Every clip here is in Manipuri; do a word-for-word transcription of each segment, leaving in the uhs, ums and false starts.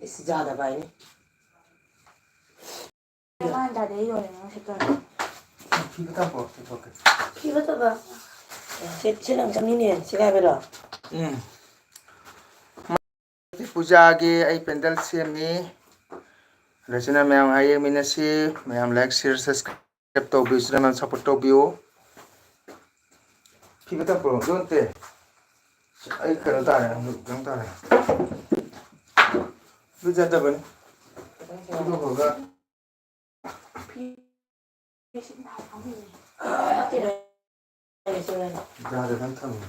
ꯏꯁ, ꯌꯥꯗꯕ ꯍꯥꯏꯅꯤ꯫ ꯃꯥꯅ ꯗꯥꯗꯤ ꯌꯣꯜꯂꯦ ꯅꯪ ꯁꯦꯠꯇꯣꯏꯅꯦ꯫ ꯐꯤꯗꯣ ꯇꯥꯡꯀꯣ, ꯆꯠꯊꯣꯛꯀꯦ꯫ ꯐꯤ ꯐꯠꯇꯕ꯫ ꯁꯤ, ꯁꯤ ꯅꯪ ꯆꯠꯅꯤꯡꯉꯦ, ꯁꯤ ꯀꯥꯏꯕꯗꯣ? ꯎꯝ꯫ ꯄꯨꯖꯥꯒꯤ ꯑꯩ ꯄꯦꯟꯗꯜ ꯁꯦꯝꯃꯤ꯫ ꯑꯗꯨꯁꯤꯅ ꯃꯌꯥꯝ ꯉꯥꯏ ꯌꯦꯡꯃꯤꯟꯅꯁꯤ꯫ ꯃꯌꯥꯝ like, share, subscribe ꯇꯧꯕꯤꯌꯨ, channel support ꯇꯧꯕꯤꯌꯨ꯫ ꯐꯤ ꯃꯇꯝ ꯄꯨꯔꯛꯄꯗꯣ ꯅꯠꯇꯦ꯫ ꯑꯩ ꯀꯩꯅꯣ ꯇꯥꯔꯦ, ꯑꯃꯨꯛ ꯀꯩꯅꯣ ꯇꯥꯔꯦ꯫ ꯂꯨꯖꯗꯕꯅꯤ꯫ ꯂꯨꯖꯕꯒ꯫ ꯌꯥꯗꯗꯅ ꯊꯝꯃꯤ꯫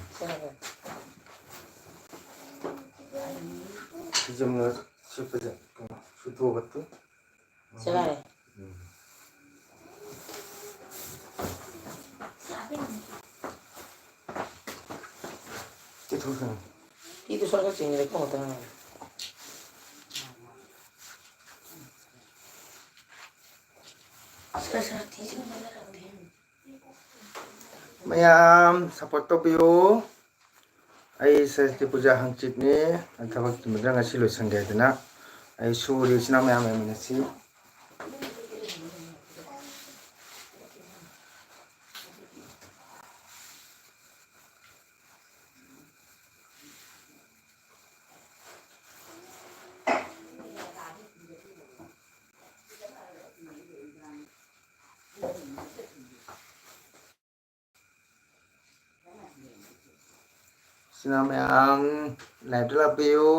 ꯐꯤꯖꯪꯒ ꯁꯦꯠꯄꯁꯦ ꯀꯩꯅꯣ ꯁꯨꯗꯣꯛꯑꯒ ꯇꯨ꯫ ꯁꯦꯒꯥꯏꯔꯦ꯫ ꯎꯝ꯫ ꯆꯤꯊꯣꯛꯈ꯭ꯔꯦ꯫ ꯐꯤꯗꯨ ꯁ꯭ꯋꯥꯏꯗ ꯆꯤꯡꯉꯦ, ꯂꯩꯈꯣꯝ ꯉꯥꯛꯇ ꯉꯥꯏꯔꯦ꯫ ꯁꯔ, ꯁꯔ, ꯐꯤꯁꯤꯡꯗꯣ ꯂꯩꯔꯝꯗꯦ꯫ ꯃꯌꯥꯝ support ꯇꯧꯕꯤꯌꯨ꯫ ꯑꯩ ꯁꯔꯁ꯭ꯋꯇꯤ ꯄꯨꯖꯥ ꯍꯪꯆꯤꯠꯅꯤ꯫ ꯑꯩ ꯊꯕꯛ ꯆꯤꯟꯕꯗꯨꯅ ꯉꯁꯤ ꯂꯣꯏꯁꯟꯒꯦ ꯍꯥꯏꯗꯅ ꯑꯩ ꯁꯨꯔꯤ꯫ ꯏꯆꯤꯟ ꯏꯅꯥꯎ ꯃꯌꯥꯝ ꯂꯩꯃꯤꯟꯅꯁꯤ꯫ ꯏꯆꯤꯟ ꯏꯅꯥꯎ ꯃꯌꯥꯝ live ꯇ ꯂꯥꯛꯄꯤꯌꯨ꯫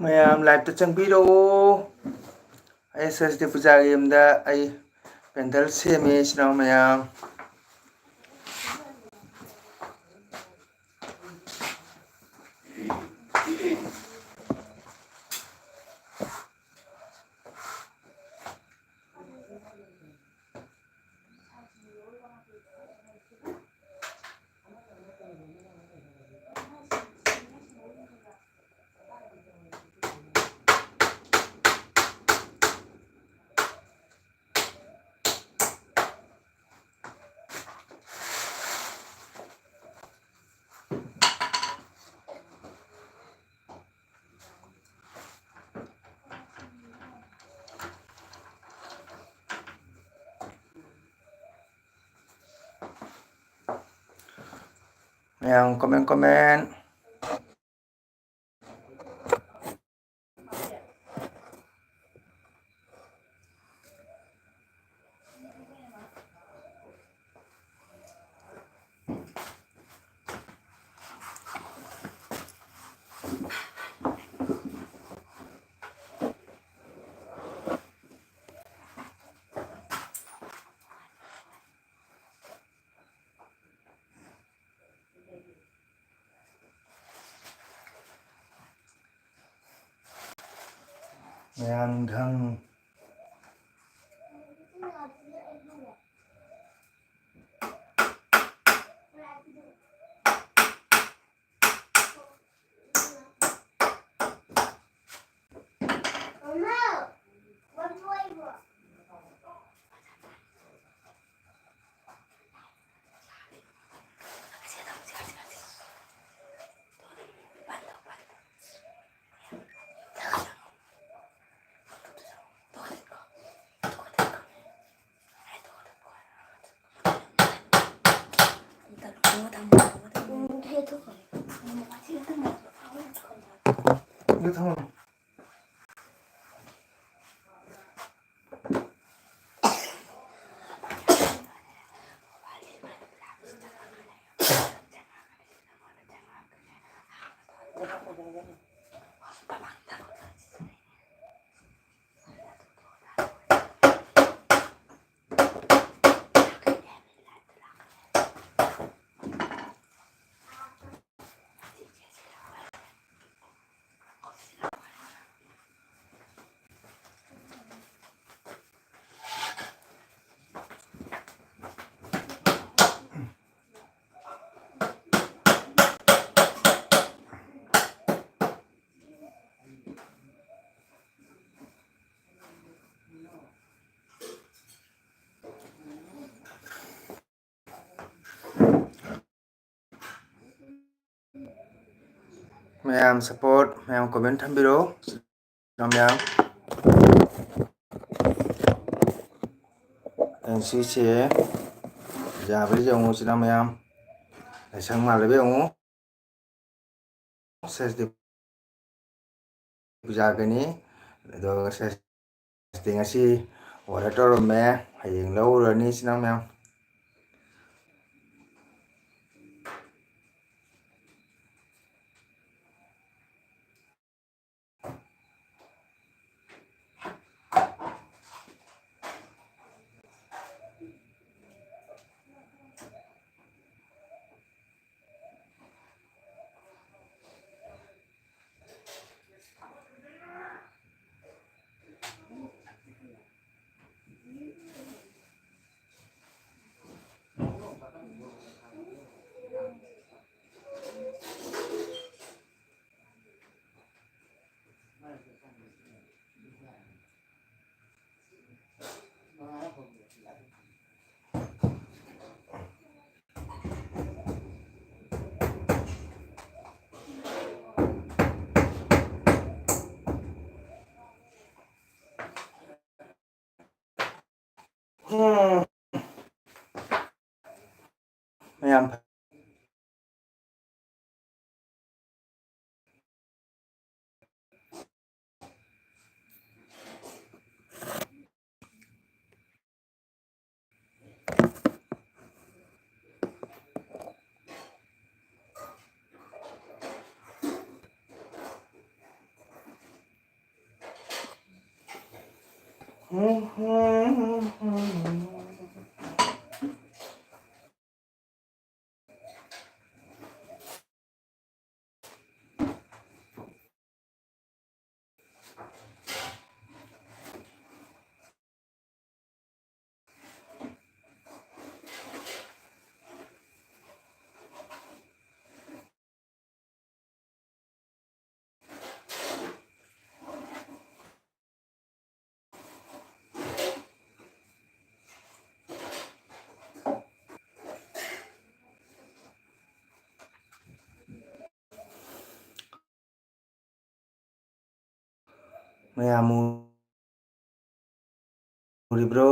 ꯃꯌꯥꯝ live ꯇ ꯆꯪꯕꯤꯔꯛꯑꯣ꯫ ꯑꯩ ꯁꯔꯁ꯭ꯋꯇꯤ ꯄꯨꯖꯥꯒꯤ ꯌꯨꯝꯗ ꯑꯩ ꯄꯦꯟꯗꯜ ꯁꯦꯝꯃꯤ, ꯏꯆꯤꯟ ꯏꯅꯥꯎ ꯃꯌꯥꯝ꯫ ꯃꯌꯥꯝ comment, comment꯫ ꯃꯌꯥꯝ ꯅꯨꯡꯊꯪ꯫ ꯃꯌꯥꯝ support, ꯃꯌꯥꯝ comment ꯊꯝꯕꯤꯔꯣ꯫ ꯃꯌꯥꯝ, ꯉꯁꯤꯁꯦ ꯌꯥꯕ꯭ꯔꯥ ꯌꯦꯡꯉꯨ, ꯏꯆꯤꯟ ꯏꯅꯥꯎ ꯃꯌꯥꯝ꯫ ꯂꯥꯏꯁꯪ ꯃꯥꯜꯂꯕ ꯌꯦꯡꯉꯨ꯫ ꯁꯔꯁ꯭ꯋꯇꯤ ꯄꯨꯖꯥꯒꯅꯤ꯫ ꯑꯗꯣ ꯁꯔꯁ꯭ꯋꯇꯤ ꯉꯁꯤ order ꯇꯧꯔꯝꯃꯦ, ꯍꯌꯦꯡ ꯂꯧꯔꯨꯔꯅꯤ, ꯏꯆꯤꯟ ꯏꯅꯥꯎ ꯃꯌꯥꯝ꯫ ꯎꯝ꯫ ꯃꯌꯥꯝ꯫ ꯃꯌꯥꯝ ꯎꯔꯤꯕ꯭ꯔꯣ?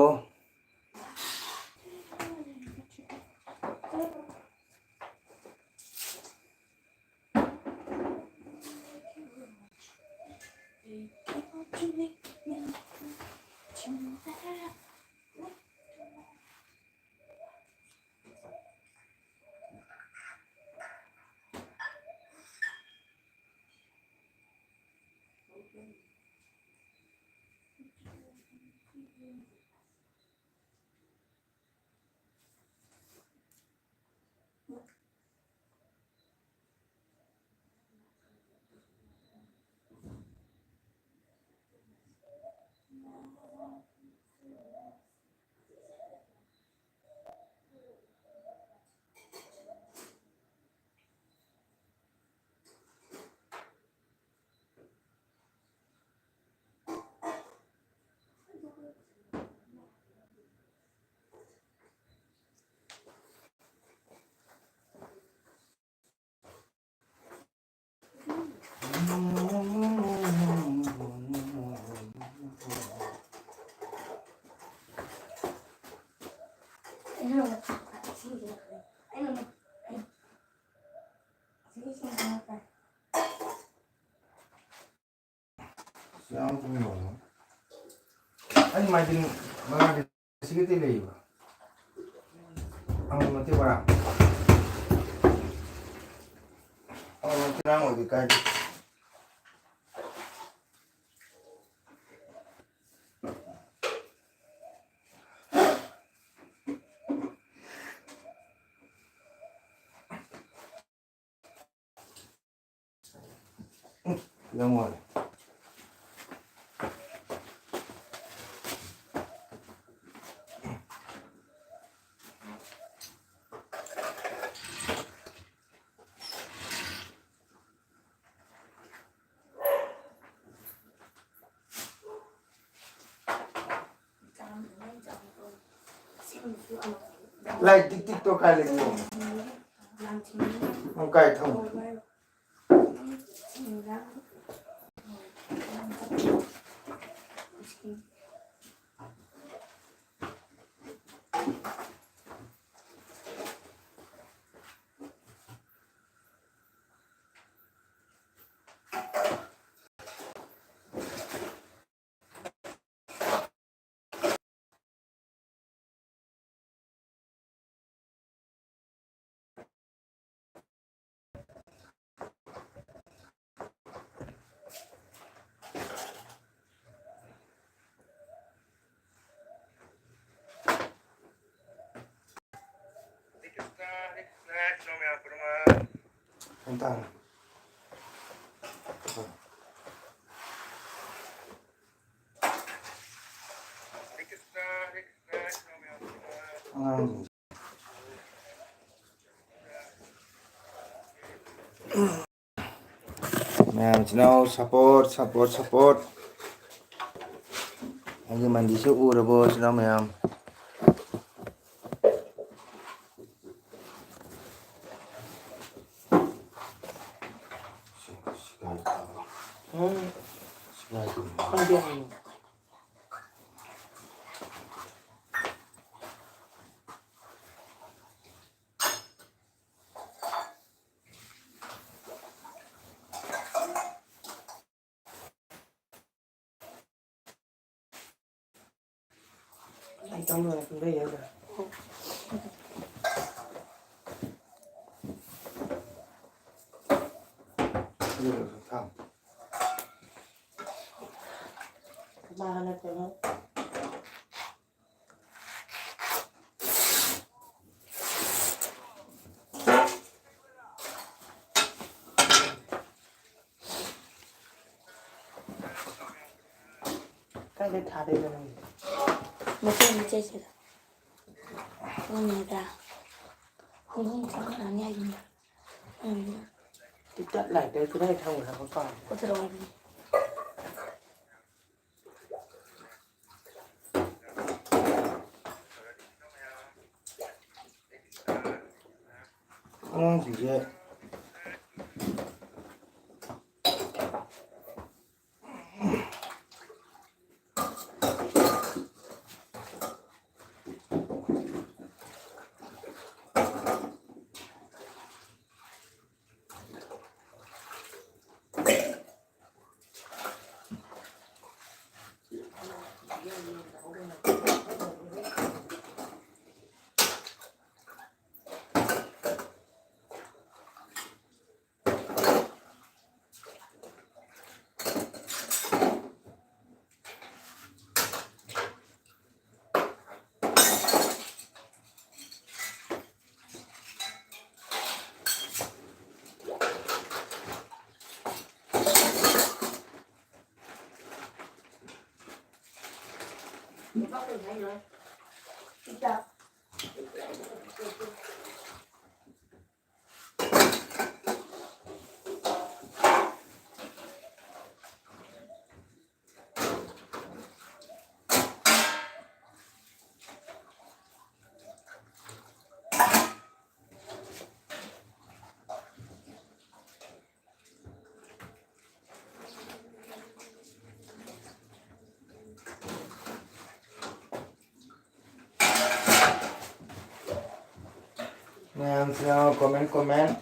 ꯌꯥꯝ ꯀꯨꯏꯅ ꯂꯩꯔꯝꯃꯣꯏ꯫ ꯑꯩ ꯃꯥꯏꯗꯤ ꯃꯉꯥꯗꯤ ꯁꯤꯒꯗꯤ ꯂꯩꯕ꯫ ꯑꯃ ꯃꯇꯦꯛ ꯃꯔꯥꯡ꯫ ꯑꯃ ꯃꯇꯦꯛ ꯃꯔꯥꯡ ꯑꯣꯏꯗꯤ ꯀꯥꯏꯗꯦ꯫ ꯌꯥꯝ ꯋꯥꯔꯦ꯫ ꯂꯥꯏ ꯇꯤꯛ ꯇꯤꯛꯇꯣ ꯀꯥꯏ ꯂꯩꯒꯦ? ꯅꯪ ꯀꯥꯏ ꯊꯝꯃꯤ? ꯑꯉꯥꯡꯁꯤꯡ꯫ ꯃꯌꯥꯝ ꯏꯆꯤꯟ ꯏꯅꯥꯎ support, support, support꯫ ꯑꯩꯒꯤ ꯃꯟꯗꯤꯁꯦ ꯎꯔꯕꯣ ꯏꯆꯤꯟ ꯏꯅꯥꯎ ꯃꯌꯥꯝ? ꯎꯝ꯫ ꯈꯪꯗꯦ ꯍꯥꯏꯌꯨ꯫ ꯀꯥꯏꯗ ꯊꯥꯗꯣꯏꯕ ꯅꯪꯗꯤ? ꯃꯆꯦ, ꯃꯆꯦꯁꯤꯗ꯫ ꯅꯪꯅꯦꯗ꯫ ꯍꯣꯡꯗꯣꯛ ꯆꯪꯈ꯭ꯔꯅꯤ ꯍꯥꯏꯒꯤꯅꯤ꯫ ꯎꯝ꯫ ꯇꯤꯛꯇ ꯂꯥꯏꯇꯔ ꯀꯗꯥꯏ ꯊꯝꯒ꯭ꯔꯕ ꯀꯥꯎꯔꯦ꯫ ꯄꯨꯊꯣꯔꯛꯑꯣ ꯍꯥꯏꯕꯅꯤ꯫ ꯑꯉꯥꯡꯁꯤꯡꯁꯦ꯫ ꯃꯌꯥꯝꯁꯤꯅ comment, comment.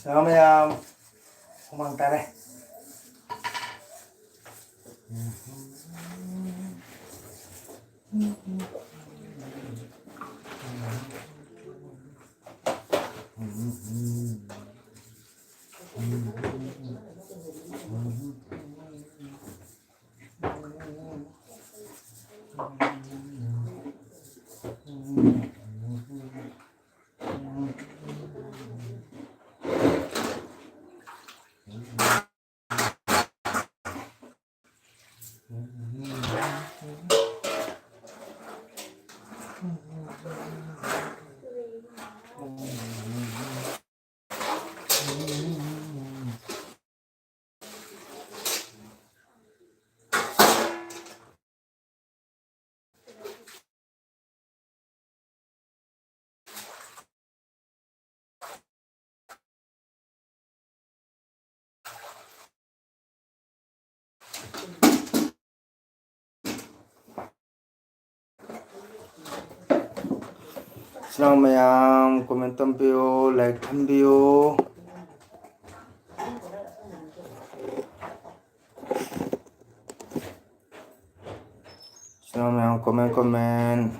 ꯁꯥ ꯃꯌꯥꯝ ꯍꯨꯃꯥꯡ ꯇꯥꯔꯦ꯫ ꯃꯌꯥꯝ comment ꯇꯝꯕꯤꯌꯨ, like ꯊꯝꯕꯤꯌꯨ꯫ ꯃꯌꯥꯝ comment, comment꯫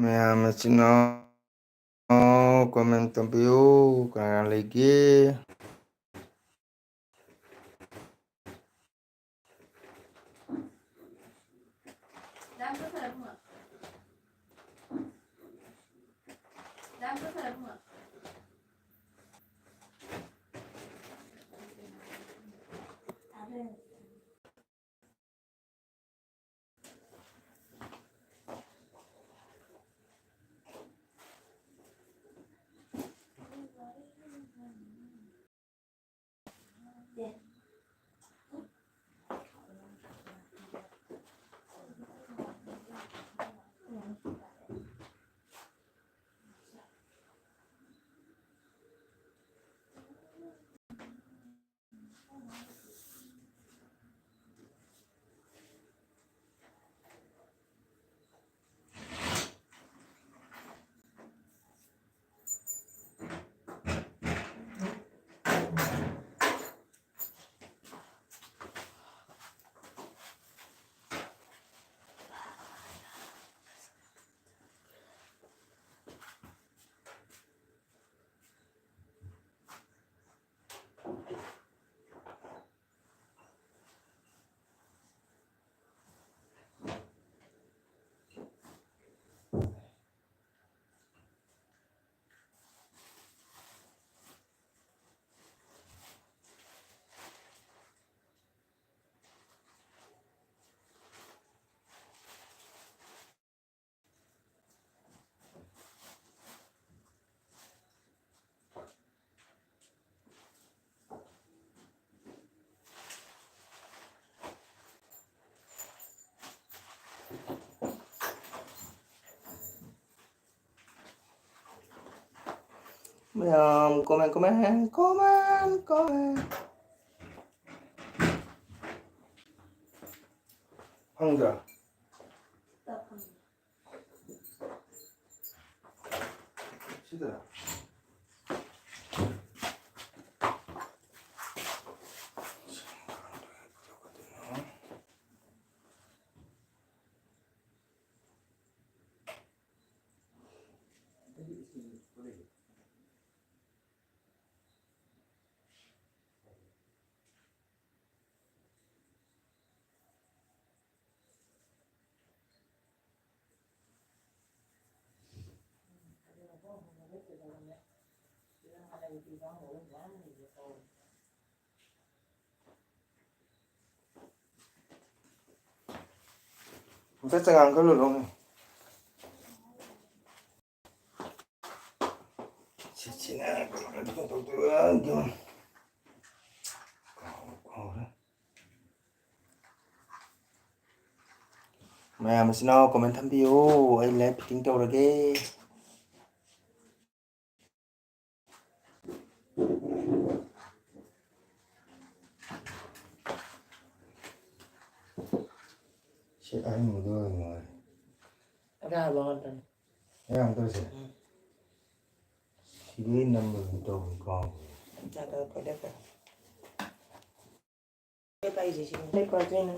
ꯃꯌꯥꯝ ꯃꯆꯤꯟ ꯃꯅꯥꯎ comment ꯇꯧꯕꯤꯌꯨ, ꯀꯅꯥ ꯂꯩꯒꯦ? ꯌꯥꯝ comment, comment, comment, comment. ꯐꯪꯗ꯭ꯔꯥ? ꯁꯤꯗꯔꯥ? ꯑꯝꯇ ꯆꯉꯥꯡ ꯈꯔ ꯂꯣꯜꯂꯣꯅꯦ꯫ ꯁꯤꯁꯤꯅ ꯀꯩꯅꯣ ꯇꯧꯗꯣꯏꯔꯥ? ꯀꯥꯎꯔꯦ, ꯀꯥꯎꯔꯦ꯫ ꯃꯌꯥꯝ ꯃꯆꯤꯟ ꯃꯅꯥꯎ comment ꯊꯝꯕꯤꯌꯨ, ꯑꯩ live fitting ꯇꯧꯔꯒꯦ꯫ ꯁꯤ ꯑꯍꯟꯕꯗꯣ ꯑꯣꯏꯅ ꯅꯨꯡꯉꯥꯏ꯫ ꯑꯗ ꯍꯥꯏꯕ ꯉꯥꯛꯇꯅꯤ꯫ ꯑꯌꯥꯝꯕ ꯇꯧꯔꯤꯁꯦ꯫ ꯎꯝ꯫ ꯁꯤꯗꯩ ꯅꯝꯕꯗꯨ ꯇꯧꯕꯅꯤ ꯀꯥꯎꯕꯅꯤ꯫ ꯌꯥꯗꯕ ꯐꯣꯏꯗꯠꯈ꯭ꯔꯦ꯫ ꯂꯩ ꯄꯥꯏꯁꯦ ꯁꯤꯅꯤ꯫ ꯂꯩ ꯄꯥꯏꯁꯦ ꯑꯩꯅ꯫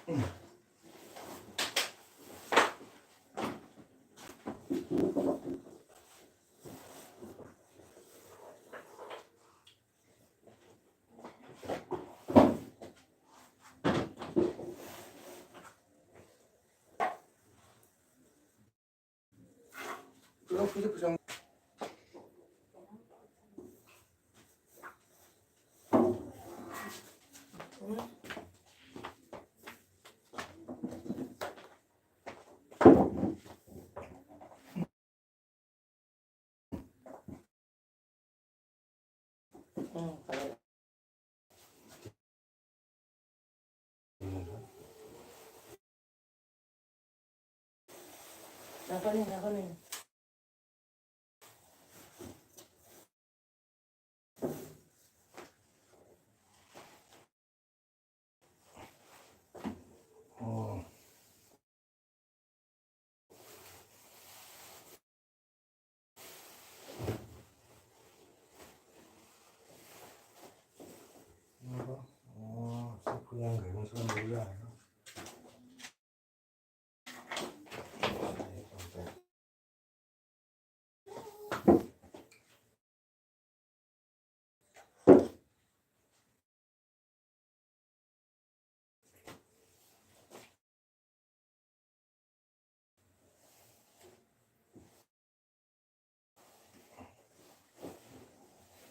ꯎꯝ꯫ ꯎꯝ, ꯐꯔꯦ꯫ ꯉꯥꯏꯈꯣꯅꯦ, ꯉꯥꯏꯈꯣꯅꯦ꯫ ꯑꯣ꯫ ꯑꯣ, ꯆꯐꯨ ꯌꯥꯡꯈꯩꯃꯨꯛ ꯁꯨꯔꯝꯕꯗꯤ ꯌꯥꯔꯦ꯫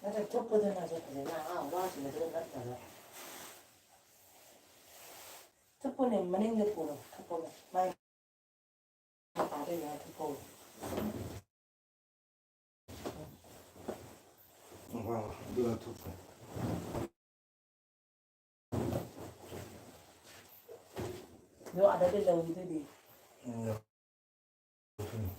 ꯅꯠꯇꯦ, ꯊꯨꯞꯄꯗꯨꯅꯁꯨ ꯐꯖꯅ, ꯑꯥ, ꯋꯥꯁꯤꯡꯗꯨꯗ ꯅꯠꯇꯕ꯫ ꯊꯨꯞꯄꯅꯦ, ꯃꯅꯤꯡꯗ ꯄꯨꯔꯣ, ꯊꯨꯞꯄꯒ꯫ ꯃꯥꯏ ꯃꯄꯥꯗ ꯌꯥꯔ ꯊꯨꯞꯄꯧ꯫ ꯑꯗꯨꯅ ꯊꯨꯞꯄꯦ꯫ ꯑꯗꯣ ꯑꯥꯗꯗꯤ ꯂꯧꯔꯤꯗꯨꯗꯤ? ꯎꯝ꯫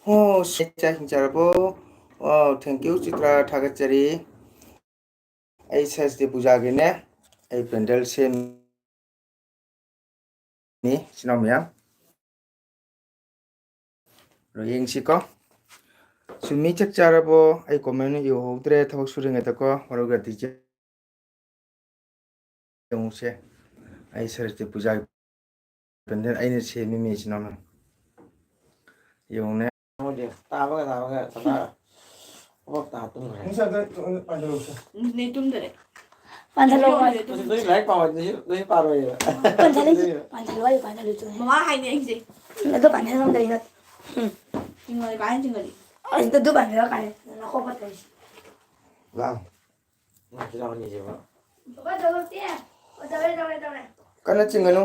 ꯑꯣ, ꯁꯦ, ꯆꯥꯛ ꯏꯁꯤꯡ ꯆꯥꯔꯕꯣ? ꯑꯣ, thank you, ꯆꯤꯇ꯭ꯔꯥ, ꯊꯥꯒꯠꯆꯔꯤ꯫ ꯑꯩ ꯁꯔꯁꯇꯤ ꯄꯨꯖꯥꯒꯤꯅꯦ꯫ ꯑꯩ ꯄꯦꯟꯗꯜ ꯁꯦꯝꯃꯤ, ꯏꯆꯤꯟ ꯏꯅꯥꯎ ꯃꯌꯥꯝ꯫ ꯑꯗꯣ ꯌꯦꯡꯁꯤꯀꯣ꯫ ꯁꯨꯃꯤ, ꯆꯥꯛ ꯆꯥꯔꯕꯣ? ꯑꯩ ꯀꯣꯃꯦꯟ ꯌꯦꯡꯍꯧꯗ꯭ꯔꯦ ꯊꯕꯛ ꯁꯨꯔꯤꯉꯩꯗꯀꯣ꯫ ꯃꯔꯨꯞ ꯒꯥꯇꯤꯁꯦ ꯌꯦꯡꯉꯨꯁꯦ꯫ ꯑꯩ ꯁꯔꯁꯇꯤ ꯄꯨꯖꯥꯒꯤ ꯄꯦꯟꯗꯜ ꯑꯩꯅ ꯁꯦꯝꯃꯤ, ꯃꯤ ꯏꯆꯤꯟ ꯏꯅꯥꯎꯅ꯫ ꯌꯦꯡꯉꯨꯅꯦ꯫ ꯇꯥꯕꯒ ꯇꯥꯕꯒ ꯆꯠꯂ ꯄꯣꯞ ꯇꯥ ꯇꯨꯝꯈ꯭ꯔꯦ꯫ ꯅꯪꯁꯨ ꯑꯝꯇ ꯄꯥꯏꯍꯜꯂꯛꯎꯁꯦ꯫ ꯅꯦ ꯇꯨꯝꯗꯔꯦ꯫ ꯄꯥꯟꯊꯠꯂꯣ꯫ ꯇꯨꯝꯗꯔꯦ, ꯇꯨꯝꯗꯔꯦ꯫ ꯅꯣꯏ ꯂꯥꯏꯔꯤꯛ ꯄꯥꯕ ꯅꯣꯏꯁꯨ ꯂꯣꯏ ꯄꯥꯔꯣꯏꯕ꯫ ꯄꯥꯟꯊꯠꯂꯣ, ꯄꯥꯟꯊꯠꯂꯣ, ꯑꯩ ꯄꯥꯟꯊꯠꯂꯨ ꯆꯣ꯫ ꯃꯃꯥ ꯍꯥꯏꯅꯦ ꯑꯩꯁꯦ꯫ ꯑꯗꯣ ꯄꯥꯟꯊꯠ ꯉꯝꯗ꯭ꯔꯦ ꯅꯪ꯫ ꯎꯝ꯫ ꯆꯤꯡꯉꯗꯤ ꯀꯥꯏ ꯆꯤꯡꯉꯗꯤ? ꯑꯁ, ꯑꯗꯨ ꯄꯥꯟꯊꯠꯂꯣ ꯀꯥꯏ꯫ ꯅꯈꯣꯛ ꯐꯠꯇꯕꯁꯤ꯫ ꯂꯥꯎ꯫ ꯅꯪꯁꯨ ꯌꯥꯎꯍꯟꯒꯦꯁꯦꯕ꯫ ꯕꯕꯥ, ꯇꯧꯔꯛꯇꯦ꯫ ꯑꯣ, ꯇꯧꯔꯦ, ꯇꯧꯔꯦ, ꯇꯧꯔꯦ꯫ ꯀꯟꯅ ꯆꯤꯡꯒꯅꯨ꯫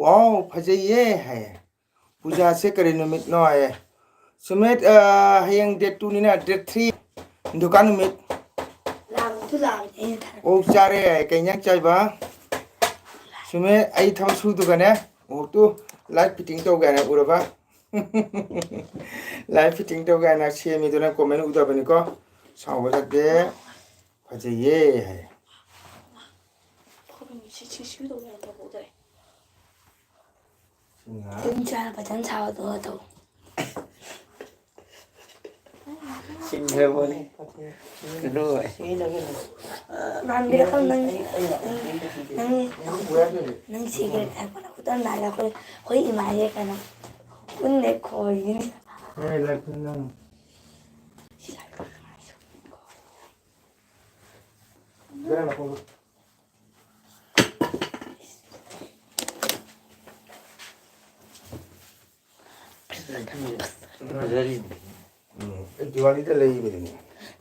ꯋꯥꯎ, ꯐꯖꯩꯌꯦ ꯍꯥꯏꯌꯦ꯫ ꯄꯨꯖꯥꯁꯦ ꯀꯔꯤ ꯅꯨꯃꯤꯠꯅꯣ ꯍꯥꯏꯌꯦ꯫ ꯁꯨꯃꯤꯠ, ꯑ, ꯍꯌꯦꯡ date two ꯅꯤꯅ, date three꯫ ꯗꯨꯀꯥꯟ ꯅꯨꯃꯤꯠ꯫ ꯂꯥꯛꯑꯣ, ꯑꯗꯨ ꯂꯥꯛꯑꯣ, ꯑꯩꯅ ꯊꯥꯔꯛꯀꯦ꯫ ꯑꯣꯛ ꯆꯥꯔꯦ ꯍꯥꯏꯌꯦ꯫ ꯀꯩ ꯏꯟꯖꯥꯡ ꯆꯥꯏꯕ? ꯁꯨꯃꯤꯠ, ꯑꯩ ꯊꯕꯛ ꯁꯨꯗꯨꯒꯅꯦ꯫ ꯑꯣꯛꯇꯨ light fitting ꯇꯧꯒꯦ ꯍꯥꯏꯅ ꯎꯔꯕ? Light fitting ꯇꯧꯒꯦ ꯍꯥꯏꯅ ꯁꯦꯝꯃꯤꯗꯨꯅ comment ꯎꯗꯕꯅꯤꯀꯣ꯫ ꯁꯥꯎꯕ ꯅꯠꯇꯦ꯫ ꯐꯖꯩꯌꯦ ꯍꯥꯏ꯫ ꯁꯤ, ꯁꯤ, ꯁꯤ ꯇꯧꯕ ꯌꯥꯗ꯭ꯔꯕ ꯎꯗꯔꯦ꯫ ꯁꯤꯅ ꯇꯤꯟ ꯆꯥꯅ ꯐꯖꯅ ꯁꯥꯕꯗꯣ ꯇꯧ꯫ ꯁꯤꯡꯈ꯭ꯔꯕꯣꯅꯦ꯫ ꯀꯩꯅꯣ꯫ ꯃꯥꯟꯕꯤꯔꯛꯀꯅꯨ ꯅꯪ, ꯅꯪ, ꯅꯪ ꯁꯤꯒꯦ ꯍꯥꯏꯔꯛꯄꯗ ꯈꯨꯗꯝ ꯅꯥꯏꯔꯦ ꯑꯩꯈꯣꯏ, ꯑꯩꯈꯣꯏ ꯏꯃꯥꯁꯦ ꯀꯩꯅꯣ ꯀꯨꯟꯅꯦ ꯈꯣꯏꯒꯤꯅꯤ꯫ ꯅꯣꯏ ꯂꯥꯏ ꯈꯨꯔꯨꯝ ꯅꯪ꯫ ꯕꯦꯔꯥ ꯂꯥꯛꯄ꯫ ꯐꯖꯔꯤꯅꯦ꯫ ꯎꯝ, ꯑꯩ ꯗꯤꯋꯥꯂꯤꯗ ꯂꯩꯕꯅꯤꯅꯦ꯫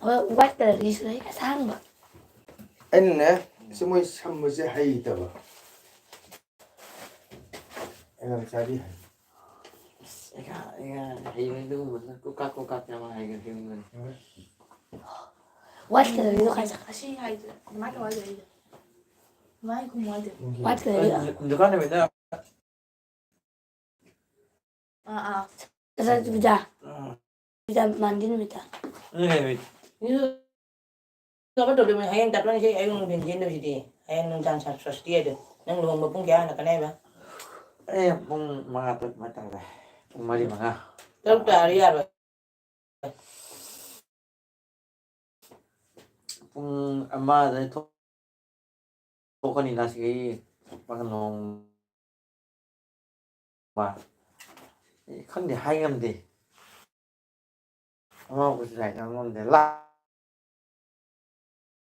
ꯍꯣꯏ, white colourꯒꯤꯁꯨ ꯂꯩ, ꯑꯁꯥꯡꯕ꯫ ꯑꯩꯅꯅꯦ, ꯁꯤ ꯃꯣꯏ ꯁꯝꯕꯁꯦ ꯍꯩꯇꯕ꯫ ꯑꯩ ꯌꯥꯝ ꯆꯥꯕꯤ ꯍꯩ꯫ ꯑꯁ, ꯑꯩꯒ, ꯑꯩꯒ ꯍꯩꯕ ꯑꯗꯨꯒꯨꯝꯕꯗꯨꯅ ꯀꯣꯀꯥ ꯀꯣꯀꯥ ꯀꯌꯥꯝ ꯍꯩꯒꯦ ꯈꯪꯕꯅꯤ꯫ White colourꯒꯤꯗꯣ ꯈꯔ ꯆꯠꯈ꯭ꯔꯦ꯫ ꯑꯁꯤ ꯍꯥꯏꯗꯨ, ꯑꯗꯨꯃꯥꯏꯅ ꯇꯧ ꯍꯥꯏꯗꯨ ꯍꯩꯗꯨ꯫ ꯑꯗꯨꯃꯥꯏꯅ ꯈꯨꯝꯃꯨ ꯍꯥꯏꯗꯨ꯫ White colourꯒꯤꯗꯣ꯫ ꯗꯨꯀꯥꯟ ꯅꯨꯃꯤꯠꯇ ꯑꯥ, ꯑꯥ꯫ ꯉꯁꯥꯏ ꯄꯨꯖꯥ꯫ ꯑꯥ꯫ ꯄꯨꯖꯥ ꯃꯥꯟꯕꯤ ꯅꯨꯃꯤꯠꯇ꯫ ꯑꯗꯨ ꯀꯩ ꯅꯨꯃꯤꯠ? ꯀꯃꯥꯏꯅ ꯇꯧꯗꯣꯏꯅꯣ? ꯍꯌꯦꯡ ꯇꯥꯛꯄꯅꯤꯁꯦ, ꯑꯌꯨꯛ ꯅꯨꯡꯊꯤꯟ ꯆꯦꯟꯗꯕꯁꯤꯗꯤ꯫ ꯍꯌꯦꯡ ꯅꯨꯡꯗꯥꯡ ꯁ-, ꯁ꯭ꯋꯁꯇꯤ ꯍꯥꯏꯗꯣ꯫ ꯅꯪ ꯂꯨꯍꯣꯡꯕ ꯄꯨꯡ ꯀꯌꯥ ꯍꯜꯂꯛꯀꯅꯤ ꯍꯥꯏꯕ? ꯑꯦ, ꯄꯨꯡ ꯃꯉꯥ ꯇꯔꯨꯛ ꯑꯗꯨꯃꯥꯏꯅ ꯇꯥꯔꯦ꯫ ꯄꯨꯡ ꯃꯔꯤ, ꯃꯉꯥ꯫ ꯇꯔꯨꯛ ꯇꯥꯔꯗꯤ ꯌꯥꯔꯣꯏ꯫ ꯄꯨꯡ ꯑꯃ ꯑꯗꯨꯋꯥꯏ ꯊꯣꯛ-, ꯊꯣꯛꯀꯅꯤꯅ ꯁꯤꯒꯤ ꯄꯥꯉꯜꯂꯣꯡ ꯃꯥ꯫ ꯑꯩ ꯈꯪꯗꯦ, ꯍꯥꯏ ꯉꯝꯗꯦ꯫ ꯑꯃꯕꯨꯁꯨ ꯍꯥꯏ ꯉꯝꯗꯦ꯫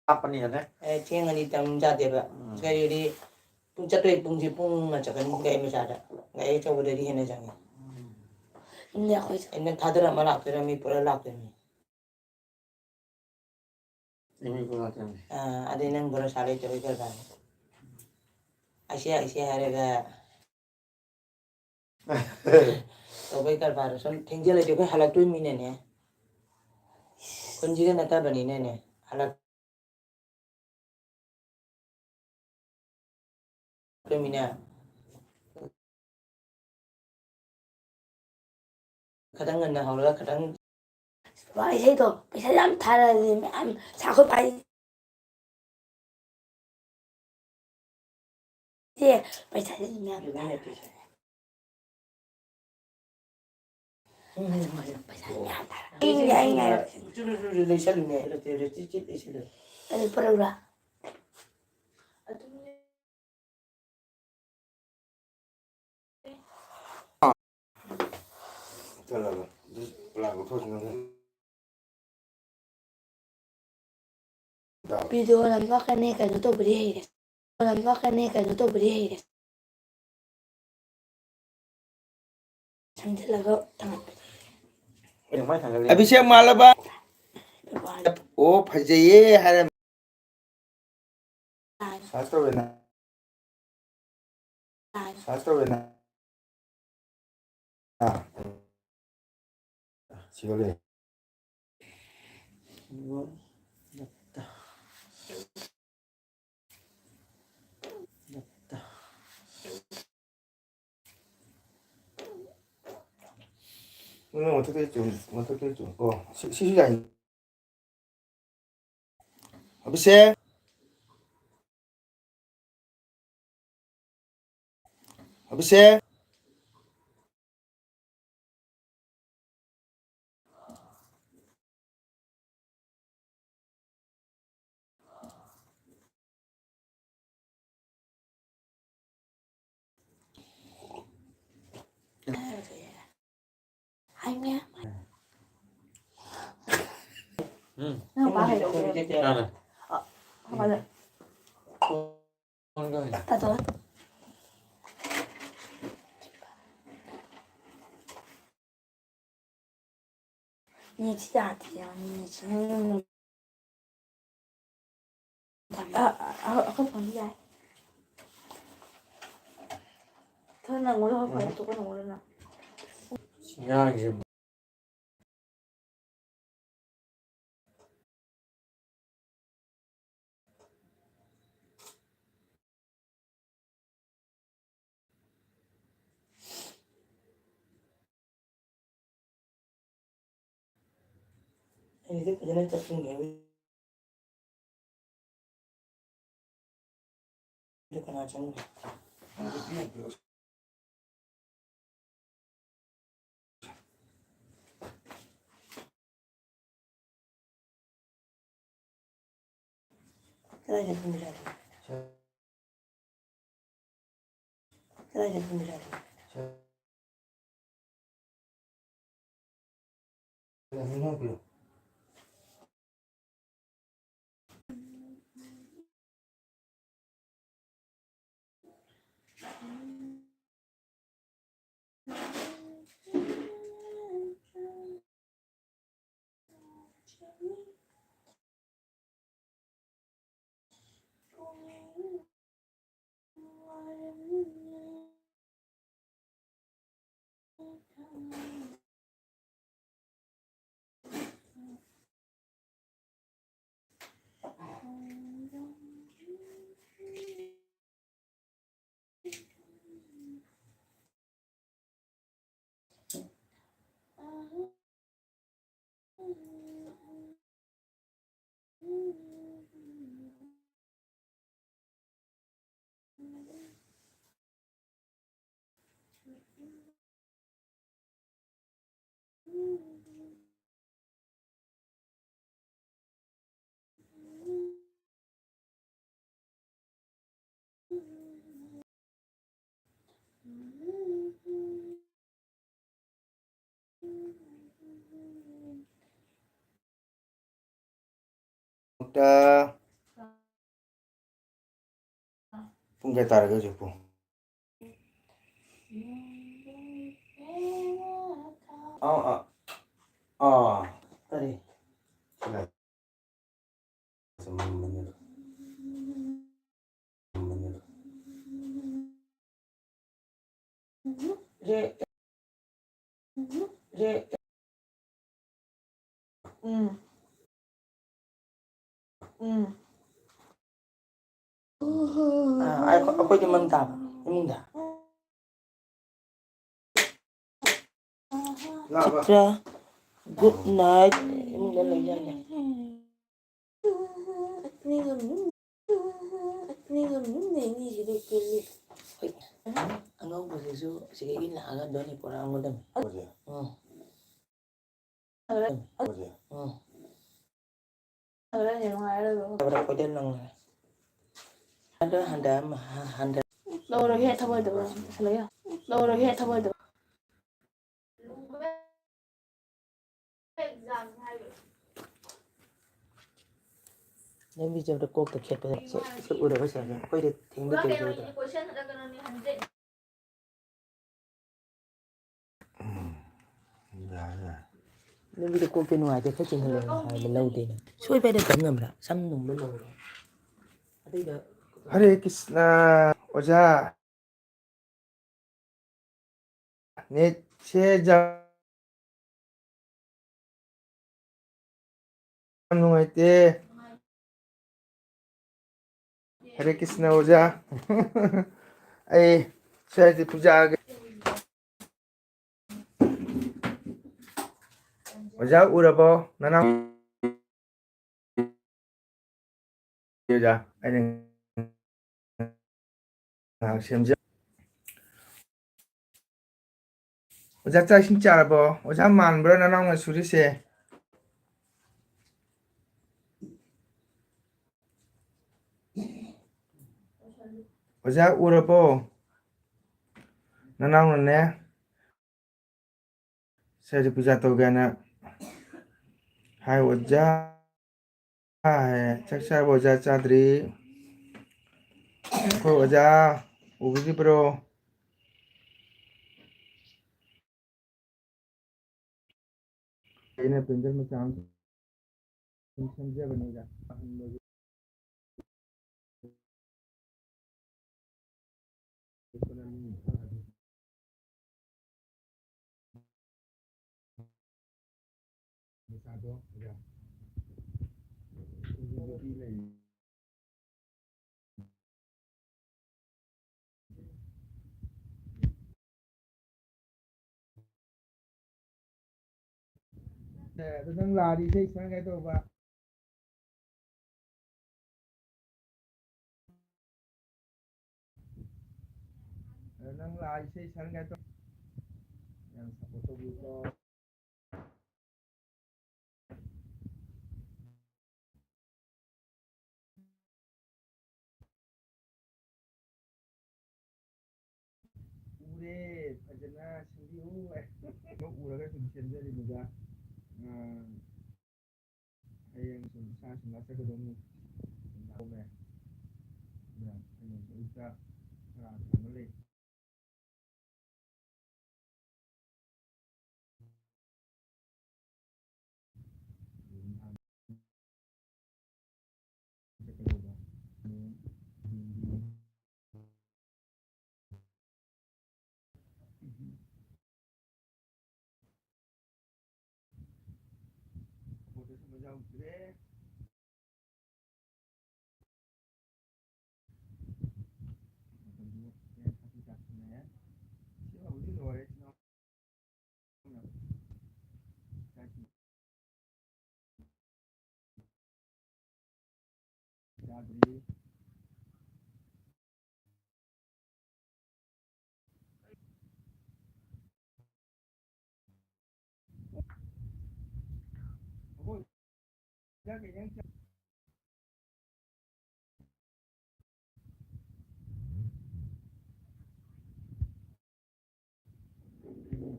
ꯂꯥꯞꯄꯅꯤꯅꯅꯦ꯫ ꯑꯦ, ꯊꯦꯡꯉꯗꯤ ꯇꯥꯏꯃꯤꯡ ꯆꯥꯗꯦꯕ꯫ ꯎꯝ꯫ ꯒꯥꯔꯤꯗꯤ ꯄꯨꯡ ꯆꯠꯇꯣꯏ ꯄꯨꯡꯁꯦ ꯄꯨꯡ ꯑꯃ ꯆꯠꯀꯅꯤ ꯒꯥꯔꯤ ꯃꯆꯥꯗ꯫ ꯒꯥꯔꯤ ꯑꯆꯧꯕꯗꯗꯤ ꯍꯦꯟꯅ ꯆꯪꯉꯤ꯫ ꯎꯝ꯫ ꯌꯨꯝꯗ ꯑꯩꯈꯣꯏ ꯑꯩ ꯅꯪ ꯊꯥꯗꯔꯝꯃ ꯂꯥꯛꯇꯣꯏꯔꯥ, ꯃꯤ ꯄꯨꯔ ꯂꯥꯛꯇꯣꯏꯅꯤ? ꯑꯥ, ꯑꯗꯩ ꯅꯪ ꯚꯔꯣꯁꯥ ꯂꯩꯇꯕꯩ ꯀꯔꯕꯥꯔꯅꯤ꯫ ꯑꯩꯁꯦ, ꯑꯩꯁꯦ ꯍꯥꯏꯔꯒ ꯇꯧꯕꯩ ꯀꯔꯕꯥꯔꯗꯣ ꯁꯨꯝ ꯊꯦꯡꯖꯤꯜꯂꯗꯤ ꯑꯩꯈꯣꯏ ꯍꯜꯂꯛꯇꯣꯏ ꯃꯤꯅꯅꯦ꯫ ꯈꯨꯟꯁꯤꯒ ꯅꯛꯅꯕꯅꯤꯅꯅꯦ꯫ ꯍꯜꯂꯛ-, ꯇꯨꯃꯤꯟꯅ꯫ ꯈꯤꯇꯪ ꯉꯟꯅ ꯍꯧꯔꯒ ꯈꯤꯇꯪ ꯕꯕꯥ, ꯏꯁꯩꯗꯣ ꯄꯩꯁꯥ ꯌꯥꯝ ꯊꯥꯔꯛꯑꯗꯤ ꯃꯌꯥꯝ ꯁꯥ-, ꯑꯩꯈꯣꯏ ꯄꯥꯏ-, ꯏꯆꯦ, ꯄꯩꯁꯥꯁꯦ ꯃꯌꯥꯝ ꯊꯥꯔꯛꯑꯦ꯫ ꯄꯩꯁꯥ ꯃꯌꯥꯝ ꯊꯥꯔꯛꯑꯦ꯫ ꯏꯆꯦ, ꯏꯆꯦ, ꯏꯆꯦ, ꯂꯩꯁꯜꯂꯨꯅꯦ꯫ ꯂꯩꯁꯜꯂꯨ꯫ ꯑꯗꯨ ꯄꯨꯔꯛꯎꯔꯥ? ꯆꯠꯂꯒ ꯑꯗꯨ ꯄꯨꯂꯞ ꯂꯧꯊꯣꯛꯑꯁꯤ ꯅꯪ꯫ ꯚꯤꯗꯤꯑꯣ ꯅꯝꯕ ꯀꯅꯦ ꯀꯩꯅꯣ ꯇꯧꯕꯗꯤ ꯍꯩꯔꯦ꯫ ꯅꯝꯕ ꯀꯅꯦ ꯀꯩꯅꯣ ꯇꯧꯕꯗꯤ ꯍꯩꯔꯦ꯫ ꯁꯝꯖꯤꯜꯂꯒ ꯊꯝꯃꯛꯄꯗꯤ꯫ ꯑꯩꯅ ꯃꯥꯏ ꯊꯥꯡꯒꯠꯂꯦ꯫ ꯑꯚꯤꯁꯦꯛ ꯃꯥꯜꯂꯕ꯫ ꯕꯕꯥꯅ ꯑꯣ, ꯐꯖꯩꯌꯦ ꯍꯥꯏꯔꯝ-, ꯁꯥꯔꯁ ꯇꯧꯔꯦꯅ꯫ ꯁꯥꯔꯁ ꯇꯧꯔꯦꯅ꯫ ꯑꯥ꯫ ꯁꯤꯒ ꯂꯩ꯫ ꯅꯪ ꯃꯊꯛꯇꯩ ꯆꯨꯝ-, ꯃꯊꯛꯇꯩ ꯆꯨꯝ-, ꯑꯣ, ꯁꯤ-, ꯁꯤꯁꯨ ꯌꯥꯏ꯫ ꯑꯕꯤꯁꯦꯛ꯫ ꯑꯕꯤꯁꯦꯛ꯫ ꯍꯥꯏꯃꯦ꯫ ꯎꯝ꯫ ꯅꯪ ꯄꯥ ꯍꯩꯔꯕꯣ? ꯀꯅꯥꯅ? ꯑ, ꯃꯃꯥꯗ꯫ ꯐꯣꯟꯒ ꯍꯩ꯫ ꯇꯥꯗꯣ꯫ ꯅꯦꯠꯁꯤ ꯌꯥꯗꯦ, ꯅꯦꯠꯁꯤ꯫ ꯑ, ꯑ, ꯑ, ꯑꯩꯈꯣꯏ ꯐꯣꯟꯗꯤ ꯌꯥꯏ꯫ ꯈꯔ ꯅꯪꯉꯨꯔꯣ, ꯑꯩꯈꯣꯏ ꯐꯣꯟ ꯑꯇꯣꯞꯄ ꯅꯪꯉꯨꯔꯣ ꯅꯪ꯫ ꯁꯤ ꯉꯔꯥꯡꯁꯦ ꯑꯩꯗꯤ ꯐꯖꯅ ꯆꯠꯄ ꯉꯝꯃꯤ꯫ ꯑꯗꯨ ꯀꯅꯥ ꯆꯪꯉꯤ? ꯀꯗꯥꯏꯗ ꯊꯝꯕꯤꯔꯒꯦ? ꯀꯗꯥꯏꯗ ꯊꯝꯕꯤꯔꯒꯦ? ꯇ-, ꯄꯨꯡ ꯀꯌꯥ ꯇꯥꯔꯒꯦ ꯍꯧꯖꯤꯛꯄꯨ? ꯑꯥ, ꯑꯥ, ꯑꯥ, ꯀꯔꯤ? ꯔꯦ-, ꯔꯦ-, ꯎꯝ꯫ ꯎꯝ꯫ ꯑꯥ, ꯑꯩꯈꯣꯏ-, ꯑꯩꯈꯣꯏꯗꯤ ꯃꯪ ꯇꯥꯕ ꯏꯃꯨꯡꯗ꯫ Chitra, good night꯫ ꯏꯃꯨꯡꯗ ꯂꯩ ꯌꯥꯏꯅꯦ꯫ ꯍꯣꯏ꯫ ꯑꯉꯧꯕꯁꯤꯁꯨ ꯁꯤꯗꯒꯤ ꯂꯥꯛꯑꯒ ꯗꯣꯅꯤ ꯄꯨꯔꯛꯑꯝꯒꯗꯕꯅꯤ꯫ ꯎꯝ꯫ ꯎꯝ꯫ ꯂꯧꯔꯒꯦ ꯊꯃꯣꯏꯗ꯫ ꯂꯧꯔꯒꯦ ꯊꯃꯣꯏꯗ꯫ ꯂꯝꯕꯤ ꯆꯠꯄꯗ ꯀꯣꯛꯇ ꯈꯦꯠꯄꯗ ꯁꯤ, ꯁꯤ ꯎꯔꯕ ꯁꯥꯔ? ꯑꯩꯈꯣꯏꯗꯤ ꯊꯦꯡꯅꯗꯦ ꯇꯧꯗ꯭ꯔꯣ? ꯎꯝ, ꯌꯥꯔꯦ, ꯌꯥꯔꯦ꯫ ꯂꯝꯕꯤꯗ ꯀꯣꯛꯇ ꯅꯨꯡꯉꯥꯏꯇꯦ, ꯈꯔ ꯆꯤꯡꯍꯜꯂꯣ ꯍꯥꯏꯕ ꯂꯧꯗꯦꯅ꯫ ꯁꯣꯏꯕ ꯍꯥꯏꯅ ꯇꯝ ꯉꯝꯕ꯭ꯔꯥ? ꯁꯝ ꯅꯨꯡꯗ ꯂꯧꯔꯣ꯫ ꯑꯇꯩꯗ ꯍꯔꯦ ꯀ꯭ꯔꯤꯁꯅ, ꯑꯣꯖꯥ꯫ ꯅꯦꯠꯁꯦ ꯌꯥꯝ ꯅꯨꯡꯉꯥꯏꯇꯦ꯫ ꯍꯔꯦ ꯀ꯭ꯔꯤꯁꯅ ꯑꯣꯖꯥ꯫ ꯑꯩ ꯁꯔꯁ꯭ꯋꯇꯤ ꯄꯨꯖꯥꯒꯤ ꯑꯣꯖꯥ ꯎꯔꯕꯣ? ꯅꯅꯥꯎ ꯑꯣꯖꯥ, ꯑꯩꯅ ꯉꯥꯏꯍꯥꯛ ꯁꯦꯝꯖ-, ꯑꯣꯖꯥ, ꯆꯥꯛ ꯏꯁꯤꯡ ꯆꯥꯔꯕꯣ? ꯑꯣꯖꯥ ꯃꯥꯟꯕ꯭ꯔꯥ ꯅꯅꯥꯎꯅ ꯁꯨꯔꯤꯁꯦ? ꯑꯣꯖꯥ ꯎꯔꯕꯣ? ꯅꯅꯥꯎꯅꯅꯦ, ꯁꯔꯁ꯭ꯋꯇꯤ ꯄꯨꯖꯥ ꯇꯧꯒꯦꯅ ꯍꯥꯏ ꯑꯣꯖꯥ꯫ ꯆꯥꯛ ꯆꯥꯔꯕꯣ ꯑꯣꯖꯥ? ꯆꯥꯗ꯭ꯔꯤ꯫ ꯑꯩꯈꯣꯏ ꯑꯣꯖꯥ ꯎꯕꯤꯔꯤꯕ꯭ꯔꯣ? ꯑꯩꯅ ꯄꯦꯟꯁꯤꯜ ꯃꯆꯥ ꯑꯃ ꯁꯨꯝ ꯁꯦꯝꯖꯕꯅꯤꯗ꯫ ꯑꯍꯟꯕꯒꯤ꯫ ꯃꯆꯥꯗꯣ, ꯑꯣꯖꯥ꯫ ꯅꯨꯄꯤ ꯂꯩ꯫ ꯑꯦ, ꯑꯗꯨ ꯅꯪ ꯂꯥꯛꯑꯗꯤ ꯏꯁꯩ ꯁꯛꯍꯟꯒꯦ ꯇꯧꯕ꯫ ꯑꯗꯨ ꯅꯪ ꯂꯥꯛꯑ ꯏꯁꯩ ꯁꯛꯍꯟꯒꯦ ꯇꯧ-, ꯌꯥꯝ support ꯇꯧꯕꯤꯌꯨꯀꯣ꯫ ꯎꯔꯦ, ꯐꯖꯅ ꯁꯦꯝꯕꯤꯌꯨ꯫ ꯎꯔꯒ ꯁꯨꯝ ꯁꯦꯝꯖꯔꯤꯕꯗ, ꯑ, ꯍꯌꯦꯡ ꯁꯨꯝ ꯏꯁꯥ ꯁꯨꯝ ꯂꯥꯛꯆꯒꯗꯧꯅꯤ꯫ ꯂꯥꯛꯑꯣꯅꯦ꯫ ꯑꯗꯨꯅ ꯍꯌꯦꯡ ꯑꯌꯨꯛꯇ ꯀꯅꯥ ꯀꯅꯥꯅꯣ ꯂꯩ?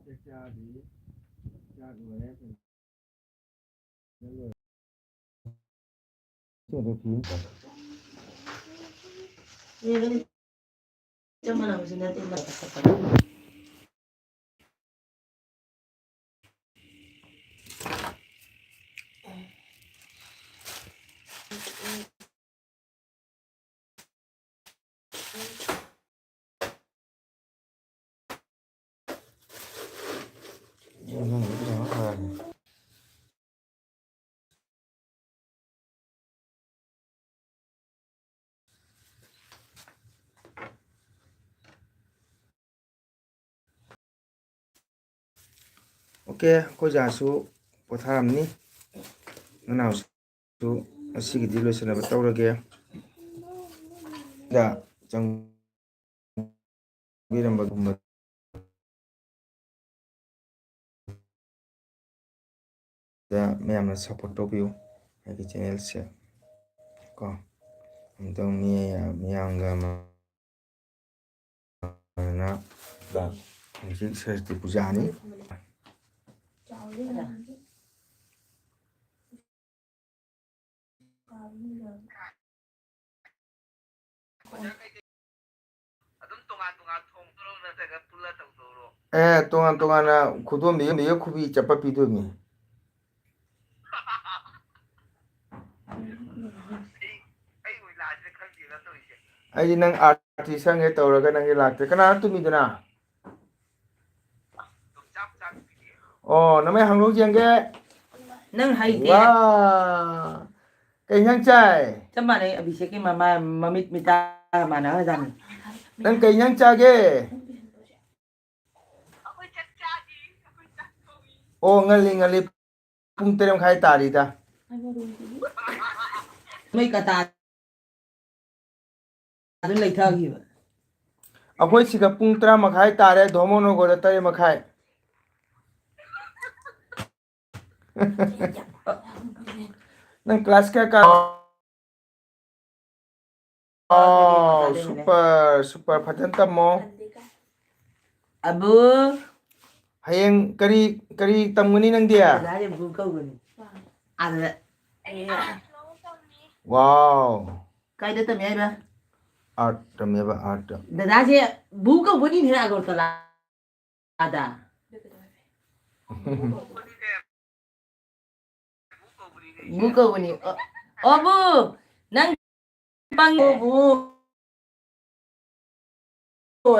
ꯆꯥꯛ ꯆꯥꯗ꯭ꯔꯤ꯫ ꯆꯥꯛ ꯂꯣꯏꯔꯦ꯫ ꯂꯣꯏꯔꯦ꯫ ꯆꯞ ꯃꯥꯟꯅꯕꯁꯨ ꯅꯠꯇꯦ꯫ ꯑꯣꯀꯦ, ꯑꯩꯈꯣꯏ ꯖꯥꯁꯨ ꯄꯣꯊꯥꯔꯝꯅꯤ꯫ ꯅꯅꯥꯎꯁꯨ ꯉꯁꯤꯒꯤꯗꯤ ꯂꯣꯏꯁꯤꯟꯅꯕ ꯇꯧꯔꯒꯦ꯫ ꯗ ꯆꯪꯕꯤꯔꯝꯕꯒꯨꯝꯕ ꯗ ꯃꯌꯥꯝꯅ ꯁꯞꯄꯣꯔꯠ ꯇꯧꯕꯤꯌꯨ ꯑꯩꯒꯤ ꯆꯦꯅꯦꯜꯁꯦ ꯀꯣ꯫ ꯑꯃꯨꯛꯇꯪ ꯃꯤ-, ꯃꯤꯌꯥꯝꯒ ꯃꯥꯟꯅꯅ ꯍꯧꯖꯤꯛ ꯁꯔꯁꯇꯤ ꯄꯨꯖꯥꯅꯤ꯫ ꯑꯗꯨꯝ ꯇꯣꯉꯥꯟ ꯇꯣꯉꯥꯟ ꯊꯣꯡꯗꯣꯏꯔꯣ ꯅꯠꯇ꯭ꯔꯒ ꯄꯨꯜꯂ ꯇꯧꯗꯣꯏꯔꯣ? ꯑꯦ, ꯇꯣꯉꯥꯟ ꯇꯣꯉꯥꯟꯅ ꯈꯨꯗꯣꯝꯕꯤꯒ ꯈꯨꯕꯤ ꯆꯠꯄ ꯄꯤꯗꯣꯏꯅꯤ꯫ ꯑꯩ, ꯑꯩ ꯑꯣꯏ ꯂꯥꯛꯑꯁꯤꯔ ꯈꯪꯗꯦꯗ ꯇꯧꯔꯤꯁꯦ꯫ ꯑꯩꯗꯤ ꯅꯪ ꯑꯥꯔꯇꯤꯁ ꯍꯪꯒꯦ ꯇꯧꯔꯒ ꯅꯪꯗꯤ ꯂꯥꯛꯇꯦ꯫ ꯀꯅꯥꯅꯣ ꯇꯨꯝꯃꯤꯗꯨꯅ? ꯑꯣ, ꯅꯃꯥꯏ ꯍꯥꯡꯗꯣꯛ ꯌꯦꯡꯒꯦ꯫ ꯅꯪ ꯍꯩꯇꯦ꯫ ꯋꯥ꯫ ꯀꯩ ꯏꯟꯖꯥꯡ ꯆꯥꯏ? ꯆꯞ ꯃꯥꯟꯅꯩ, ꯑꯕꯤꯁꯦꯛꯀꯤ ꯃꯃꯥ-, ꯃꯃꯤꯠ ꯃꯤꯇꯥ ꯃꯥꯟꯅꯈ꯭ꯔꯖꯥꯠꯅꯤ꯫ ꯅꯪ ꯀꯩ ꯏꯟꯖꯥꯡ ꯆꯥꯒꯦ? ꯑꯣ, ꯉꯜꯂꯤ, ꯉꯜꯂꯤ꯫ ꯄꯨꯡ ꯇꯔꯦꯠ ꯃꯈꯥꯏ ꯇꯥꯔꯤꯗ꯫ ꯅꯣꯏ ꯀꯇꯥ ꯑꯗꯨ ꯂꯩꯊꯈꯤꯕ꯫ ꯑꯩꯈꯣꯏ ꯁꯤꯗ ꯄꯨꯡ ꯇꯔꯥ ꯃꯈꯥꯏ ꯇꯥꯔꯦ, ꯙꯣꯃꯣꯅꯣꯒꯣꯗ ꯇꯔꯦꯠ ꯃꯈꯥꯏ꯫ ꯅꯪ ꯀ꯭ꯂꯥꯁ ꯀꯌꯥ ꯀꯥ-, ꯑꯣ, ꯁꯨꯄꯔ, ꯁꯨꯄꯔ, ꯐꯖꯅ ꯇꯝꯃꯣ꯫ ꯑꯕꯨ꯫ ꯍꯌꯦꯡ ꯀꯔꯤ, ꯀꯔꯤ ꯇꯝꯒꯅꯤ ꯅꯪꯗꯤ? ꯑꯗꯨꯗ ꯍꯥꯏꯔꯦ ꯕꯨ ꯀꯧꯒꯅꯤ꯫ ꯑꯗꯨꯗ꯫ Wow. ꯀꯥꯏꯗ ꯇꯝꯃꯦ ꯍꯥꯏꯕ? Art ꯇꯝꯃꯦꯕ, art꯫ ꯗꯗꯥꯁꯦ ꯕꯨ ꯀꯧꯕꯅꯤꯅꯦ ꯑꯒꯔꯇꯂꯥꯗ꯫ ꯕꯨ ꯀꯧꯕꯅꯤ꯫ ꯑꯣ, ꯑꯣ, ꯕꯨ, ꯅꯪ ꯄꯪꯉꯦ꯫ ꯕꯨ꯫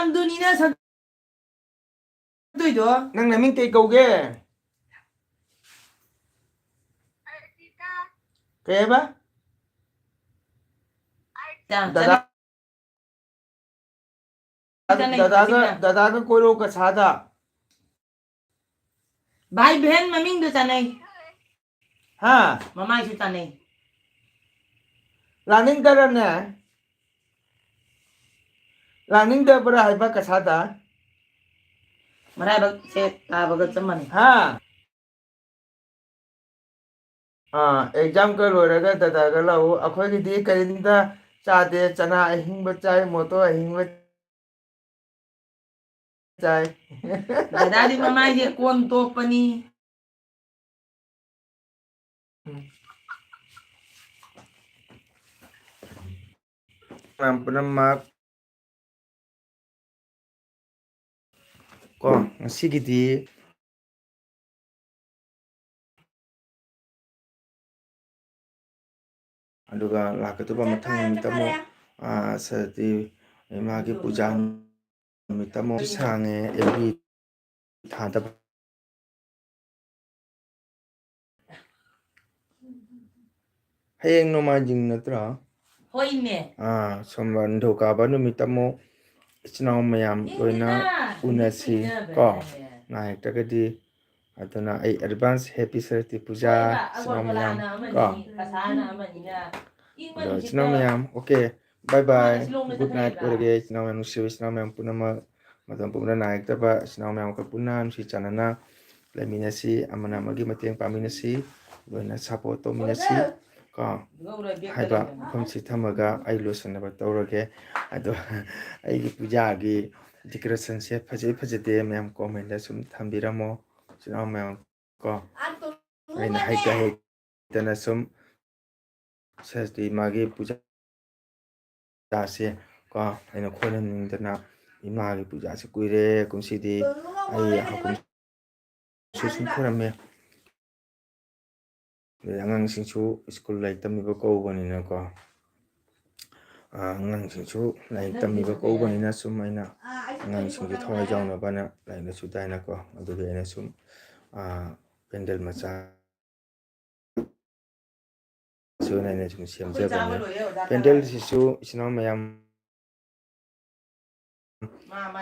ꯑꯗꯨꯅꯤꯅ ꯁꯛꯇꯣꯏꯗꯣ꯫ ꯅꯪ ꯅꯃꯤꯡ ꯀꯩ ꯀꯧꯒꯦ? ꯀꯩ ꯍꯥꯏꯕ? ꯆꯥ-, ꯗꯗꯥ꯫ ꯆꯥꯅꯩ, ꯗꯗꯥꯒ, ꯆꯥꯅꯩ꯫ ꯗꯗꯥꯒ ꯀꯣꯏꯔꯛꯑꯣ ꯀꯁꯥꯗ꯫ ꯚꯥꯏ ꯚꯦꯟ ꯃꯃꯤꯡꯗꯣ ꯆꯥꯅꯩ꯫ ꯍꯥ? ꯃꯃꯥꯏꯁꯨ ꯆꯥꯅꯩ꯫ ꯂꯥꯛꯅꯤꯡꯗꯔꯅꯦ? ꯂꯥꯛꯅꯤꯡꯗꯕ꯭ꯔꯥ ꯍꯥꯏꯕ ꯀꯁꯥꯗ? ꯃꯔꯥꯏꯕꯛꯁꯦ ꯇꯥꯕꯒ ꯆꯞ ꯃꯥꯟꯅꯩ꯫ ꯍꯥ? ꯑꯥ, exam ꯀ ꯂꯣꯏꯔꯒ ꯗꯗꯥꯒ ꯂꯥꯛꯎ꯫ ꯑꯩꯈꯣꯏꯒꯤꯗꯤ ꯀꯔꯤꯝꯇ ꯆꯥꯗꯦ, ꯆꯅꯥ ꯑꯍꯤꯡꯕ ꯆꯥꯏ, ꯃꯣꯇꯣ ꯑꯍꯤꯡꯕ ꯆꯥꯏ꯫ ꯗꯗꯥꯗꯤ ꯃꯃꯥꯏꯁꯦ ꯀꯣꯟ ꯇꯣꯞꯄꯅꯤ꯫ ꯃꯌꯥꯝ ꯄꯨꯝꯅꯃꯛ ꯀꯣ, ꯉꯁꯤꯒꯤꯗꯤ ꯑꯗꯨꯒ ꯂꯥꯛꯀꯗꯕ ꯃꯊꯪ ꯅꯨꯃꯤꯠꯇ ꯑꯃꯨꯛ, ꯑꯥ, ꯁꯔꯇꯤ ꯏꯃꯥꯒꯤ ꯄꯨꯖꯥ ꯅꯨꯃꯤꯠꯇ ꯑꯃꯨꯛ ꯁꯥꯡꯉꯦ, ꯑꯦꯝꯕꯤ ꯊꯥꯗꯕ꯫ ꯍꯌꯦꯡ ꯅꯣꯡꯃꯥꯏꯖꯤꯡ ꯅꯠꯇ꯭ꯔꯣ? ꯍꯣꯏꯅꯦ꯫ ꯑꯥ, ꯁꯣꯝꯕꯥ ꯅꯤꯡꯊꯧꯀꯥꯕ ꯅꯨꯃꯤꯠꯇ ꯑꯃꯨꯛ ꯏꯆꯤꯟ ꯏꯅꯥꯎ ꯃꯌꯥꯝ ꯂꯣꯏꯅ ꯎꯅꯁꯤ ꯀꯣ, ꯅꯥ ꯍꯦꯛꯇꯒꯗꯤ꯫ ꯑꯗꯨꯅ ꯑꯩ advance happy ꯁꯔꯇꯤ ꯄꯨꯖꯥ, ꯍꯣꯏꯕ, ꯏꯆꯤꯟ ꯏꯅꯥꯎ ꯃꯌꯥꯝ ꯑꯒꯔꯇꯂꯥꯅ ꯀꯣ꯫ ꯑꯃꯅꯤ, ꯀꯁꯥꯅ ꯑꯃꯅꯤꯅ, ꯏꯪꯕ ꯑꯗꯣ ꯏꯆꯤꯟ ꯏꯅꯥꯎ ꯅꯨꯡꯁꯤꯠꯇ ꯃꯌꯥꯝ, okay, bye bye, ꯃꯣꯏꯅ ꯁꯤꯂꯣꯡꯗ good night ꯆꯠꯈ꯭ꯔꯦꯕ꯫ ꯑꯣꯏꯔꯒꯦ ꯏꯆꯤꯟ ꯏꯅꯥꯎ ꯃꯌꯥꯝ, ꯅꯨꯡꯁꯤꯕ ꯏꯆꯤꯟ ꯏꯅꯥꯎ ꯃꯌꯥꯝ ꯄꯨꯝꯅꯃꯛ꯫ ꯃꯇꯝ ꯄꯨꯝꯕꯗ ꯅꯥ ꯌꯦꯛꯇꯕ ꯏꯆꯤꯟ ꯏꯅꯥꯎ ꯃꯌꯥꯝ ꯑꯩꯈꯣꯏ ꯄꯨꯟꯅ ꯅꯨꯡꯁꯤ ꯆꯥꯟꯅꯅ ꯂꯩꯃꯤꯟꯅꯁꯤ, ꯑꯃꯅ ꯑꯃꯒꯤ ꯃꯇꯦꯡ ꯄꯥꯡꯃꯤꯟꯅꯁꯤ, ꯂꯣꯏꯅ support ꯇꯧꯃꯤꯟꯅꯁꯤ ꯀꯣ ꯍꯥꯏꯕ ꯋꯥꯐꯝꯁꯤ ꯊꯝꯃꯒ ꯑꯩ ꯂꯣꯏꯁꯤꯟꯅꯕ ꯇꯧꯔꯒꯦ꯫ ꯑꯗꯣ ꯑꯩꯒꯤ ꯄꯨꯖꯥꯒꯤ decoration ꯁꯦ ꯐꯖꯩ ꯐꯖꯗꯦ ꯃꯌꯥꯝ comment ꯁꯨꯝ ꯊꯝꯕꯤꯔꯝꯃꯣ ꯏꯆꯤꯟ ꯏꯅꯥꯎ ꯃꯌꯥꯝ ꯀꯣ꯫ ꯑꯩꯅ ꯍꯩꯇ ꯍꯩꯇꯅ ꯁꯨꯝ ꯁꯔꯁꯇꯤ ꯃꯥꯒꯤ ꯄꯨꯖꯥꯁꯦ ꯀꯣ, ꯑꯩꯅ ꯈꯣꯏꯔꯝꯅꯤꯡꯗꯅ ꯏꯃꯥꯒꯤ ꯄꯨꯖꯥꯁꯦ ꯀꯨꯏꯔꯦ꯫ ꯀꯨꯝꯁꯤꯗꯤ ꯑꯩ ꯍꯥꯀꯨꯝꯁꯨ ꯁꯨꯝ ꯈꯣꯏꯔꯝꯃꯦ꯫ ꯑꯗꯩ ꯑꯉꯥꯡꯁꯤꯡꯁꯨ ꯁ꯭ꯀꯨꯜ ꯂꯥꯏꯔꯤꯛ ꯇꯝꯕꯤꯕ ꯀꯧꯕꯅꯤꯅꯀꯣ, ꯑꯉꯥꯡꯁꯤꯡꯁꯨ ꯂꯥꯏꯔꯤꯛ ꯇꯝꯕꯤꯕ ꯀꯧꯕꯅꯤꯅ ꯁꯨꯝ ꯑꯩꯅ ꯑꯉꯥꯡꯁꯤꯡꯁꯨ ꯊꯋꯥꯏ ꯌꯥꯎꯅꯕꯅ ꯂꯥꯏꯔꯤꯛ ꯂꯥꯏꯁꯨ ꯇꯥꯏꯅꯀꯣ, ꯑꯗꯨꯒꯤ ꯑꯩꯅ ꯁꯨꯝ ꯄꯦꯟꯗꯜ ꯃꯆꯥ ꯁꯨꯅ ꯑꯩꯅ ꯁꯨꯝ ꯁꯦꯝꯖꯕꯅꯦ꯫ ꯄꯦꯟꯗꯜꯁꯤꯁꯨ ꯏꯆꯤꯟ ꯏꯅꯥꯎ ꯃꯌꯥꯝ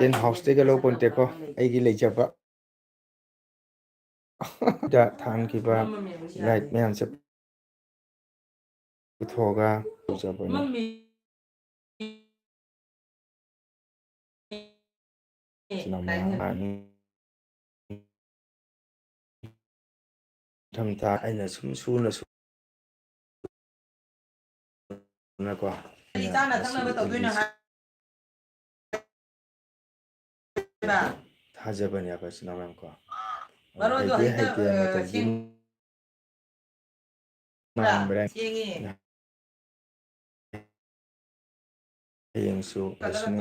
ꯇꯦꯟ ꯍꯥꯎꯁꯇꯒꯤ ꯂꯧꯄꯣꯟꯇꯦꯀꯣ, ꯑꯩꯒꯤ ꯂꯩꯖꯕ ꯗ ꯊꯥꯟꯈꯤꯕ ꯂꯥꯏꯠ ꯃꯌꯥꯝꯁꯦ ꯄꯨꯊꯣꯛꯑꯒ ꯇꯧꯖꯕꯅꯤ꯫ ꯏꯊꯝꯊꯥ ꯑꯩꯅ ꯁꯨꯝ ꯁꯨꯅ ꯁꯨ-, ꯅꯀꯣ꯫ ꯀꯔꯤ ꯆꯥꯅ ꯊꯛꯅꯕ ꯇꯧꯗꯣꯏꯅꯣ ꯍꯥꯏ-, ꯊꯥꯖꯕꯅꯦꯕ ꯏꯆꯤꯟ ꯏꯅꯥꯎ ꯃꯌꯥꯝ ꯀꯣ꯫ ꯃꯔꯣꯏꯗꯣ ꯍꯩꯇꯦ, ꯍꯩꯇꯦ, ꯍꯩꯇꯦ, ꯑ, ꯃꯇꯧꯗꯤ ꯁꯦꯡ-, ꯃꯥꯟꯕ꯭ꯔꯥ? ꯁꯦꯡꯉꯤ꯫ ꯍꯌꯦꯡꯁꯨ ꯂꯥꯏꯁꯪ